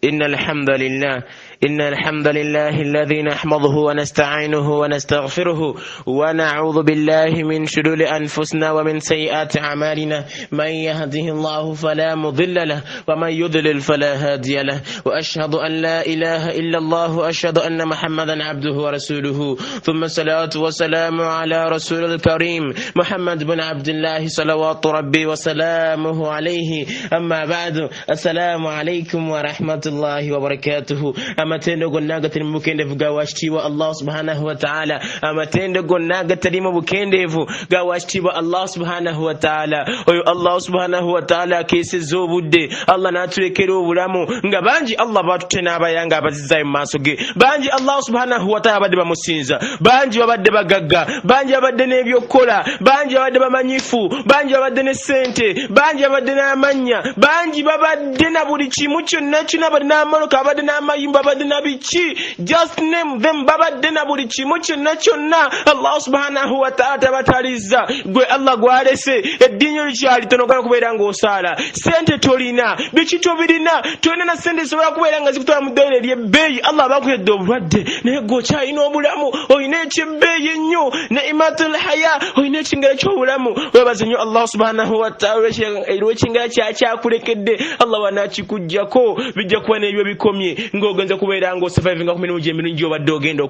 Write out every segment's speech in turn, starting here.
إن الحمد لله إن الحمد لله الذي نحمده ونستعينه ونستغفره ونعوذ بالله من شرور أنفسنا ومن سيئات أعمالنا، من يهده الله فلا مضل له ومن يضلل فلا هادي له، وأشهد أن لا إله إلا الله وأشهد أن محمدا عبده ورسوله، ثم الصلاة والسلام على رسول الكريم محمد بن عبد الله صلوات ربي وسلامه عليه، أما بعد، السلام عليكم ورحمة الله وبركاته. Amatendo gonna agatali mu bukendeevu ga wakitiibwa Allah subhanahu wa ta'ala. Amatendo gonna agatali mu bukendeevu ga wakitiibwa Allah subhanahu wa ta'ala. Oyo Allah subhanahu wa ta'ala akeesezza obudde, Allah n'atulekera obulamu nga bangi Allah batutte n'abayanga abazizaayo mu maaso ge. Bangi Allah subhanahu wa ta'ala babadde bamusinza, bangi babadde bagagga, bangi babadde n'ebyokukola, bangi babadde bamanyifu, bangi babadde ne ssente, bangi babadde n'amannya, bangi babadde na buli kimu kyonna kyonna, babadde n'amaloka, babadde n'amayumba, babadde na biki, just name them, babadde na buli kimu kyonna kyonna. Allah subhanahu wa ta'ala tabatalizza. Gwe Allah gwalese eddiini likyali tono, ogala kubeera ng'osaala, sente tolina, biki tobirina, tolina na sente zisobola kubeera nga zikutwala mu ddwaliro ery'ebbeeyi. Allah abakuledde obulwadde, naye gwe okyalina obulamu, olina ekyebbeeyi ennyo, naimatul haya, olina ekingera ky'obulamu. Webaze nnyo Allah subhanahu wa ta'ala olw'ekingera kyakyakulekedde. Allah wanaakikugjako bijja kuba n'ebyo bikomye ng'ogenza kubeera ng'osurvivinga ku mirimu gyemirungi gy'obadde ogenda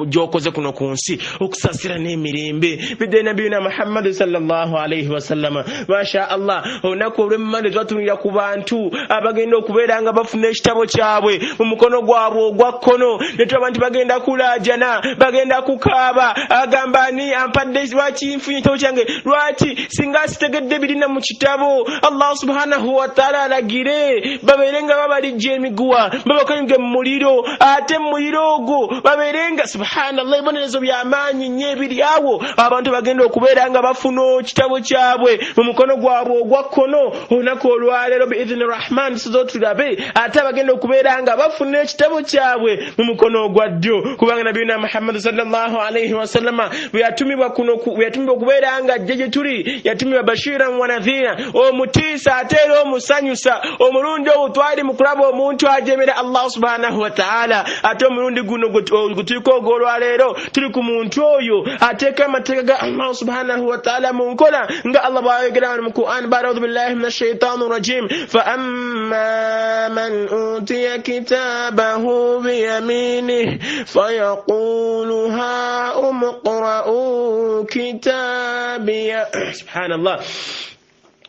gy'okoze kuno ku nsi. Okusaasira n'emirembe bidde nabiyuna Muhammadu sallallahu alaihi wasallama. Masha Allah, olunaku olw'emmande twatunulira ku bantu abagenda okubeera nga bafuna ekitabo kyabwe mu mukono gwabwe ogwa kkono, ne tulaba nti bagenda kulaajana, bagenda kukaaba, agamba ani ampadde, lwaki nfunye ekitabo kyange, lwaki singa sitegedde birina mu kitabo. Allah subhanahu wataala alagire babeere nga babalijja emiguwa, babakanyuge mu muliro, ate mu muliro ogwo babeere nga subhanallah, ebibonerezo byamaanyi nnyo ebiri awo. Abantu bagenda okubeera nga bafuna ekitabo kyabwe mu mukono gwabwe ogwa kkono olunaku olwaleero biidhini rahman, tusoze tulabe ate abagenda okubeera nga bafuna ekitabo kyabwe mu mukono ogwa ddyo, kubanga nabiyuna Muhammadu sallallahu alaihi wasallama bwe yatumibwa kuno, bwe yatumibwa okubeera nga ajja gye tuli, yatumibwa bashiran wa nadhira, omutiisa ate era omusanyusa. Omulundi ogwo twali mu kulaba omuntu ajemera Allah subhanahu wataala, ate omulundi guno gwe tuliko ogw'olwaleero tuli ku muntu oyo ateeka amateeka ga Allah subhanahu wataala mu nkola, nga Allah bw'ayogera wano mu Quran, ba'da audhu billahi min ashaitani rajim, fa amma man utiya kitabahu biyaminih fayaqulu ha umqra'u kitabiya. Subhanallah,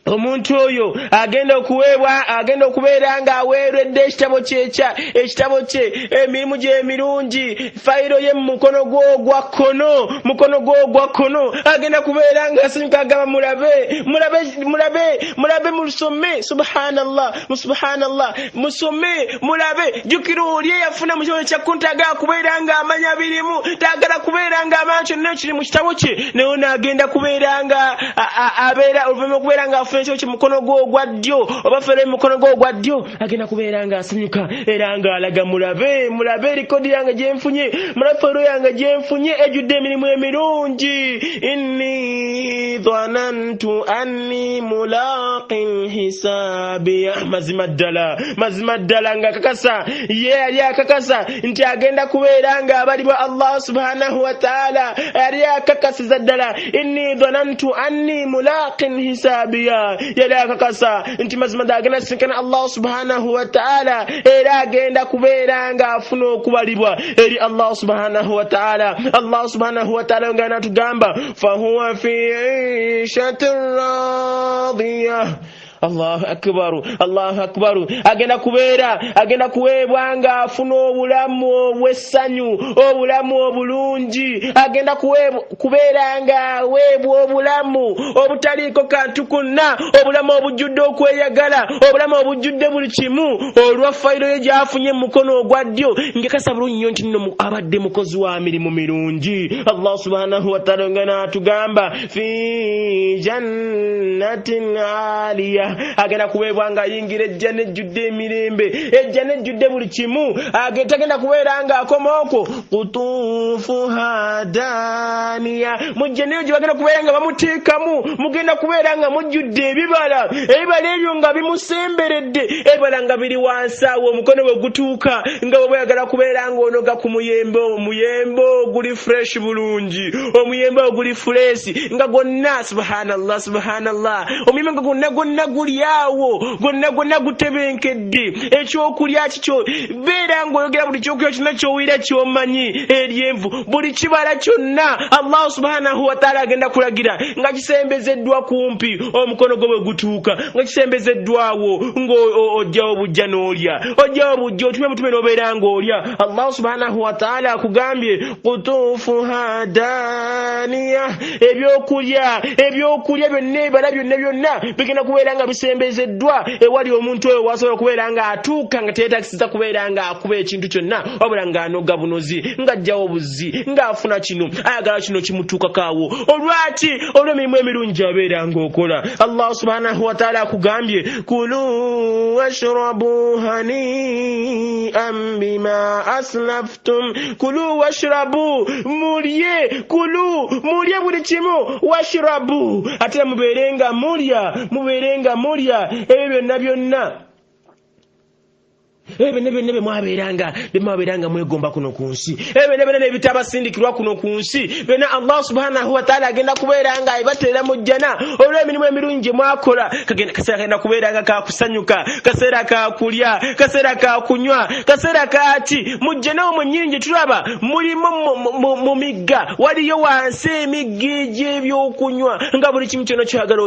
omuntu oyo agenda okuweebwa, agenda okubeera ng'aweeredde ekitabo kyekya ekitabo kye, emirimu gye emirungi, fayiro ye mu mukono gwe ogwa kkono, mukono gwe ogwa kkono, agenda kubeera ng'asanyuka, agamba mulabe, mulabe, mulabe, mulabe, musome. Subhanallah, subhanallah, musome, mulabe. Jjukira oli eyafuna mu kitabo kya kkono tagala kubeera ng'amanya birimu, tagala kubeera ng'amanya kyonna ekiri mu kitabo kye, naye ono agenda kubeera nga abeera oluvannyuma okubeera nga afuna ekyo mukono gwe ogwa ddyo oba fere mukono gwe ogwa ddyo, agenda kubeera ng'asanyuka era ng'alaga mulabe, mulabe erikodi yange gyenfunye, mulabe fero yange gyenfunye ejjudde emirimu emirungi. Inni dhanantu anni mulaqin hisabi, mazima ddala, mazima ddala nga kakasa ye yali akakasa nti agenda kubeera ng'abalibwa Allah subhanahu wataala, yali akakasiza ddala. Inni dhanantu anni mulaqin hisabiya, yali akakasa nti mazima ddala agenda sisinkana Allah subhanahu wataala, era agenda kubeera ng'afuna okubalibwa eri Allah subhanahu wataala. Allah subhanahu wataala nga natugamba fahuwa fi ishatin radiyah. Allahu akbaru, Allahu akbaru. Agenda kubeera, agenda kuweebwa ng'afuna obulamu obw'essanyu, obulamu obulungi, agenda kubeera ng'aweebwa obulamu obutaliiko kantu konna, obulamu obujjudde okweyagala, obulamu obujjudde buli kimu, olwa fayiro ye gy'afunye mu mukono ogwa ddyo, ngekasa bulungi nnyo nti nno abadde mukozi wa mirimu mirungi. Allah subhanahu wataala nga n'atugamba fi jannatin aliya. Ejjana agenda kuweebwa ng'ayingira ejjana ejjudde emirembe, ejjana ejjudde buli kimu. Tagenda kubeera ng'akoma okwo kutuufuha daniya. Mu jjana eyo gye bagenda kubeera nga bamuteekamu, mugenda kubeera nga mujjudde ebibala, ebibala ebyo nga bimusemberedde, ebibala nga biri wansi awo omukono bwe gutuuka, nga bwe bweyagala kubeera ng'onoga ku muyembe, omuyembe oguli fresh bulungi, omuyembe oguli fresh nga gwonna, subhanallah subhanallah, omuyembe nga gwonna gwonna guli awo, gwonna gwonna gutebenkedde. Ekyokulya kikyo beera ng'oyogera buli kyokulya kyonna ky'owulira ky'omanyi, eryenvu, buli kibala kyonna Allah subhanahu wataala agenda kulagira nga kisembezeddwa kumpi omukono gwo bwe gutuuka, nga kisembezeddwawo ng'ojjawo bujja n'olya, ojjawo bujja otume butume n'obeera ng'olya. Allah subhanahu wataala akugambye kutuufuha daniya, ebyokulya ebyokulya byonna ebibala byonna byonna bigenda kubeera nga bisembezeddwa ewali omuntu oyo wasobola okubeera nga atuuka nga teyeetagisiza kubeera nga akuba ekintu kyonna, wabula ng'anoga bunozi, ng'ajjawo buzzi, ng'afuna kino ayagala kino kimutuukako awo. Olwaki? Olw'emirimu emirungi gy'abeera ng'okola. Allah subhanahu wataala akugambye kulu washrabu hani'an bima aslaftum, kulu washrabu, mulye, kulu mulye buli kimu, washrabu ate mubeere nga mulya, mubeere nga mulya ebyo byonna byonna, ebyo byonna byonna bye mwabeeranga mwegomba kuno ku nsi, ebyo byonna byonna ebitabasindikirwa kuno ku nsi byonna Allah subhanahu wataala agenda kubeera nga ebateera mu jjana olw'emirimu emirungi gye mwakola. Kaseera kagenda kubeera nga kakusanyuka, kaseera kakulya, kaseera kakunywa, kaseera kaki. Mu jjana omwo nnyini gye tulaba mulimu mu migga, waliyo wansi emigga egy'ebyokunywa nga buli kimu kyonna kyoyagala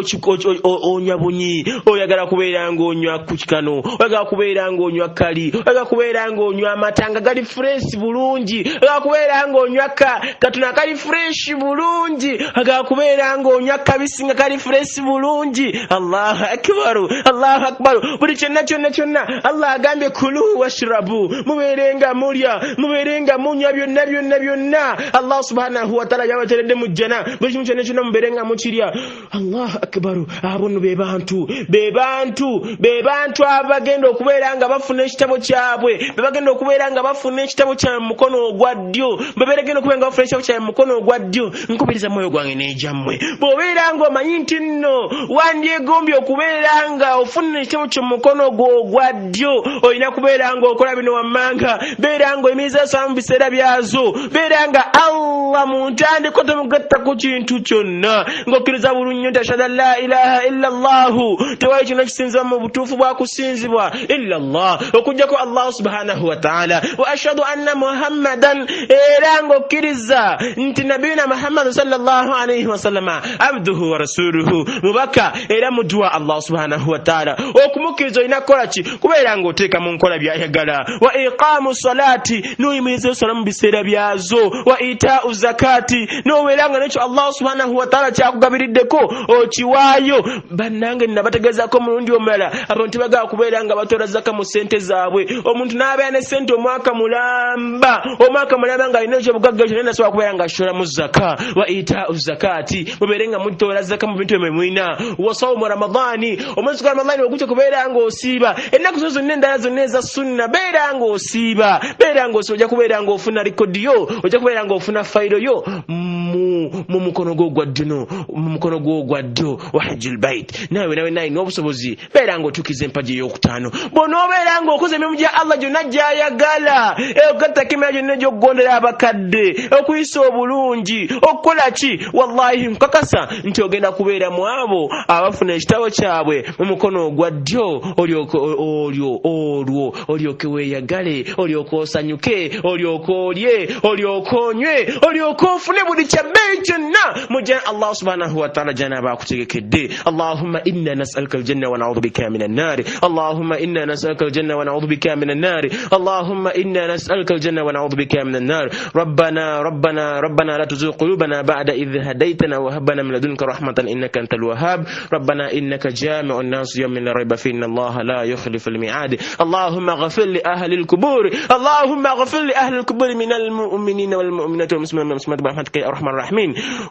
onywa bunyi. Oyagala kubeera ng'onywa ku kikano, oyagala kubeera ng'onywa kali, oyagala kubeera ng'onywa amata nga gali fresh bulungi, oyagala kubeera ng'onywa ka katuna kali fresh bulungi, oyagala kubeera ng'onywa kabisi nga kali fresh bulungi. Allahu akbaru, Allahu akbaru. Buli kyonna kyonna kyonna Allah agambye kulu washrabu, mubeere nga mulya, mubeere nga munywa byonna byonna byonna Allah subhanahu wataala byabateredde mu jjana, buli kimu kyonna kyonna mubeere nga mukirya. Allahu akbaru. Abo nno be bantu, be bantu, be bantu abagenda okubeera nga bafuna ekitabo kyabwe, be bagenda okubeera nga bafuna ekitabo kyabwe mu mukono ogwa ddyo, be bagenda okubeera nga bafuna ekitabo kyabwe mu mukono ogwa ddyo. Nkubiriza mwoyo gwange n'egyammwe, bw'obeera ng'omanyi nti nno wandyegombye okubeera nga ofuna ekitabo kyo mu mukono gwo ogwa ddyo, olina kubeera ng'okola bino wammanga: beera ng'oyimiriza eswala mu biseera byazo, beera nga Allah mu ntandiko tomugatta ku kintu kyonna, ng'okkiriza bulungi nti ashhadu an la ilaha illa Allahu, tewali kyonna kisinzibwa mu butuufu bwa kusinzibwa illa Allah, okuggyako Allah subhanahu wataala, wa ashhadu anna Muhammadan, era ng'okkiriza nti nabiyuna Muhammadu sallallahu alaihi wasallama abduhu wa rasuluhu, mubaka era muddu wa Allah subhanahu wataala. Okumukkiriza olina kukola ki? Kubeera ng'oteeka mu nkola byayagala. Wa iqamu salati, n'oyimiriza eswala mu biseera byazo, wa itaau zakati, n'obeera nga nekyo Allah subhanahu wataala kyakugabiriddeko okiwaayo. Bannange, nabategeezako omulundi omulala, abantu tebagala kubeera nga batoola zaka mu ssente zaabwe. Omuntu n'abeera ne ssente omwaka mulamba, omwaka mulamba ng'alina ekyobugagga ekyo, naye nasobola kubeera nga akitolamu zaka. Wa itaau zakati, mubeere nga mutoola zaka mu bintu byemwe mulina. Wa sawmu Ramadani, omwezi gwa Ramadani ogutya kubeera ng'osiiba ennaku zo zonna endala zonna eza sunna, beera ng'osiiba, beera ng'osiiba, ojja kubeera ng'ofuna rekodi yo, ojja kubeera ng'ofuna fayiro yo mu mukono gwo ogwa ddyo, mu mukono gwo ogwa ddyo. Wa hajjul bait, naawe nawe nalina obusobozi, beera ng'otuukiza empagi ey'okutaano. Bw'onoobeera ng'okoze emirimu gya Allah gyonna gy'ayagala, okugattako emirimu gyonna egy'okugondera abakadde, okuyisa obulungi, okukola ki, wallahi nkakasa nti ogenda kubeera mu abo abafuna ekitabo kyabwe mu mukono ogwa ddyo. Olyoke olyo olwo olyoke weeyagale, olyoke osanyuke, olyoke olye, olyoke onywe, olyoke ofune buli kyabbeeyi kyonna mu jjana Allah subhanahu wataala gy'anaaba akutegekedde. Allahumma inna nasaluka aljanna wa naudhu bika min annari. Allahumma inna nasaluka aljanna wa naudhu bika min annari. Allahumma inna nasaluka aljanna wa naudhu bika min annar. ربنا ربنا ربنا لا تزغ قلوبنا بعد إذ هديتنا وهب لنا من لدنك رحمة إنك أنت الوهاب. ربنا إنك جامع الناس يوم لا ريب فيه إن الله لا يخلف الميعاد. اللهم اغفر لأهل القبور، اللهم اغفر لأهل القبور من المؤمنين والمؤمنات والمسلمين والمسلمات برحمتك يا أرحم الراحمين.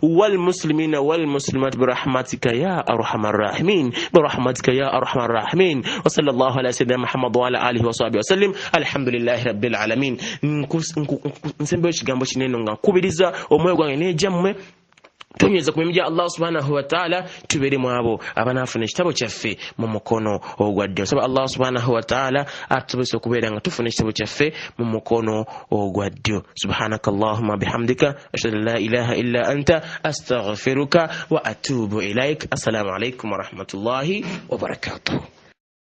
والمسلمين والمسلمين والمسلمات برحمتك يا أرحم الراحمين، برحمتك يا أرحم الراحمين. وصلى الله على سيدنا محمد وعلى آله وصحبه وسلم. الحمد لله رب العالمين. Nsembeyo ekigambo kinene nga nkubiriza omwoyo gwange n'egyammwe tonyweza ku mirimu gya Allah subhanahu wataala, tubeere mu abo abanaafuna ekitabo kyaffe mu mukono ogwa ddyo. Nsaba Allah subhanahu wataala atusobozesa okubeera nga tufuna ekitabo kyaffe mu mukono ogwa ddyo. Subhanaka allahumma bihamdika, ashhadu an la ilaha illa anta, astaghfiruka wa atubu ilaik. Assalamu alaikum warahmatullahi wabarakatuh.